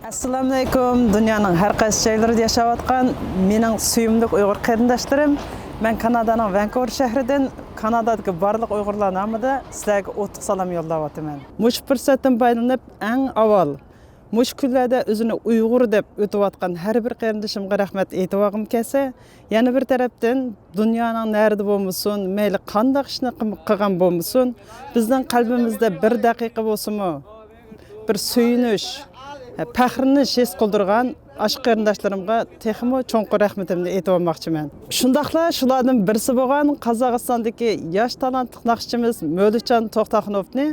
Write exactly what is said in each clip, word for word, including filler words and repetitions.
ئەسسالامۇئەلەيكۇم، دۇنيانىڭ ھەر قايسى جايلىرىدا ياشاۋاتقان مېنىڭ سۆيۈملۈك ئۇيغۇر قېرىنداشلىرىم. مەن كانادانىڭ ۋانكۇۋېر شەھىرىدىن، كانادادىكى بارلىق ئۇيغۇرلار نامىدا سىلەرگە ئوتلۇق سالام يوللاۋاتىمەن. مۇشۇ پۇرسەتتىن پايدىلىنىپ، ئەڭ ئاۋۋال مۇشۇ كۈنلەردە ئۆزىنى ئۇيغۇر دەپ ئۆتۈۋاتقان ھەر بىر قېرىندىشىمغا رەھمەت ئېيتىۋالغۇم كەلسە، يەنە بىر تەرەپتىن دۇنيانىڭ نەرىدە بولمىسۇن، مەيلى قانداق ئىشنى قىم-، قىلغان بولمىسۇن، بىزنىڭ قەلبىمىزدە بىر دەقىقە بولسىمۇ بىر سۆيۈنۈش، پەخىرلىنىش ھېس قىلدۇرغان ئاشۇ قېرىنداشلىرىمغا تېخىمۇ چوڭقۇر رەھمىتىمنى ئېيتىۋالماقچىمەن. شۇنداقلا شۇلاردىن بىرسى بولغان قازاقىستاندىكى ياش تالانتلىق ناخشىچىمىز مۆلىچان توختاخۇنوفنى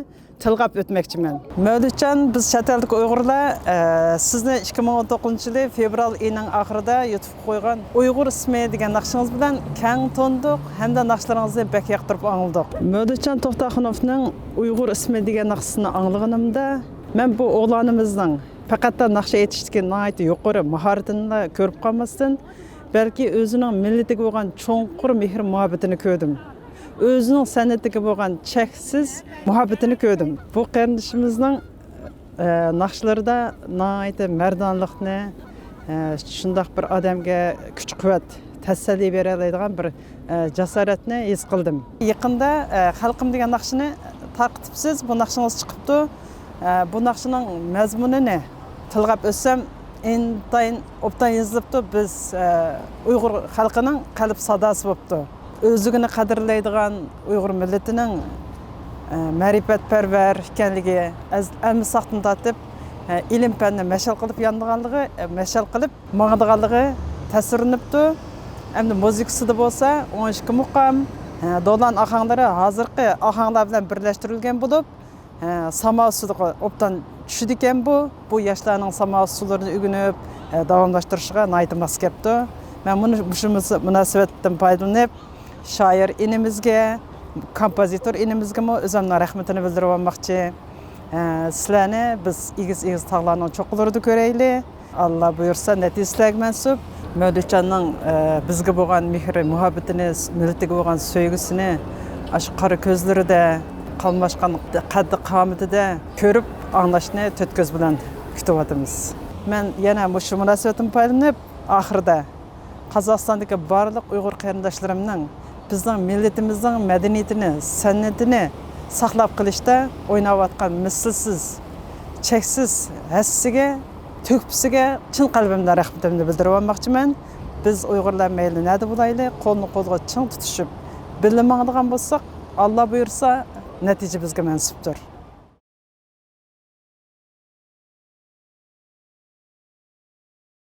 تىلغاپ ئۆتمەكچىمەن. مۆلىچان، بىز چەت ئەلدىكى ئۇيغۇرلار، ئە، سىزنى ئىككى مىڭ ئون توققۇزىنچى يىلى فېۋرال ئېيىنىڭ ئاخىرىدا يۇتۇبقا قويغان ئۇيغۇر ئىسمى دېگەن ناخشىڭىز بىلەن كەڭ تونۇدۇق ھەمدە ناخشىلىرىڭىزنى بەك ياقتۇرۇپ ئاڭلىدۇق. مۆلىچان توختاخۇنوفنىڭ ئۇيغۇر ئىسمى دېگەن ناخشىسىنى ئاڭلىغىنىمدا، مەن بۇ ئوغلانىمىزنىڭ پەقەتلا ناخشا ئېيتىشتىكى ناھايىتى يۇقىرى ماھارىتىنىلا كۆرۈپ قالماستىن، بەلكى ئۆزىنىڭ مىللىتىگە بولغان چوڭقۇر مېھىر-مۇھەببىتىنى كۆردۈم. ئۆزىنىڭ سەنئىتىگە بولغان چەكسىز مۇھەببىتىنى كۆردۈم. بۇ قېرىندىشىمىزنىڭ، ئە، ناخشىلىرىدا ناھايىتى مەردانىلىقنى، ئە، شۇنداق بىر ئادەمگە كۈچ-قۇۋۋەت، تەسەللى بېرەلەيدىغان بىر، ئە، جاسارەتنى ھېس قىلدىم. يېقىندا، ئە، خەلقىم دېگەن ناخشىنى تارقىتىپسىز، بۇ ناخشىڭىز چىقىپتۇ. ئە، بۇ ناخشىنىڭ مەزمۇنىنى تىلغاپ ئۆتسەم، ئىنتايىن ئوبدان يېزىلىپتۇ. بىز، ئە، ئۇيغۇر خەلقىنىڭ قەلب ساداسى بوپتۇ. ئۆزلۈكىنى قەدىرلەيدىغان ئۇيغۇر مىللىتىنىڭ، ئە، مەرىپەتپەرۋەر ئىكەنلىكى، ئەز-، ئەلمىساقتىن تارتىپ، ئە، ئىلىم-پەننى مەشئەل قىلىپ يانىدىغانلىقى، ئە، مەشئەل قىلىپ ماڭىدىغانلىقى تەسۋىرلىنىپتۇ. ئەمدى مۇزىكىسىدا بولسا ئون ئىككى مۇقام، ئە، دولان ئاھاڭلىرى ھازىرقى ئاھاڭلار بىلەن بىرلەشتۈرۈلگەن بولۇپ، ھە، ساما ئۇسسۇلىغا ئوبدان چۈشىدىكەن بۇ. بۇ ياشلارنىڭ ساما ئۇسسۇللىرىنى ئۆگىنىپ، ھە، داۋاملاشتۇرۇشىغا ناھايىتى ماس كەپتۇ. مەن مۇنۇ، مۇشۇ مۇس-، مۇناسىۋەتتىن پايدىلىنىپ، شائىر ئىنىمىزگە، كومپوزىتور ئىنىمىزگىمۇ ئۆزۈمنىڭ رەھمىتىنى بىلدۈرۈۋالماقچى. ھە، سىلەرنى بىز ئېگىز-ئېگىز تاغلارنىڭ چوققىلىرىدا كۆرەيلى. ئاللا بۇيرۇسا، نەتىجە سىلەرگە مەنسۇپ. مۆلىچاننىڭ، ئە، بىزگە بولغان مېھرى، مۇھەببىتىنى، مىللىتىگە بولغان سۆيگۈسىنى ئاشۇ قارا كۆزلىرىدە، قاملاشقان قەددى-قامىتىدە كۆرۈپ ئاڭلاشنى تۆت كۆز بىلەن كۈتۈۋاتىمىز. مەن يەنە مۇشۇ مۇناسىۋەتتىن پايدىلىنىپ، ئاخىرىدا قازاقىستاندىكى بارلىق ئۇيغۇر قېرىنداشلىرىمنىڭ بىزنىڭ مىللىتىمىزنىڭ مەدەنىيىتىنى، سەنئىتىنى ساقلاپ قېلىشتا ئويناۋاتقان مىسلىسىز، چەكسىز ھەسسىسىگە، تۆھپىسىگە چىن قەلبىمدىن رەھمىتىمنى بىلدۈرۈۋالماقچىمەن. بىز ئۇيغۇرلار مەيلى نەدە بولايلى، قولنى قولغا چىڭ تۇتۇشۇپ، بىللە ماڭىدىغان بولساق، ئاللا بۇيرۇسا، نەتىجە بىزگە مەنسۇپتۇر.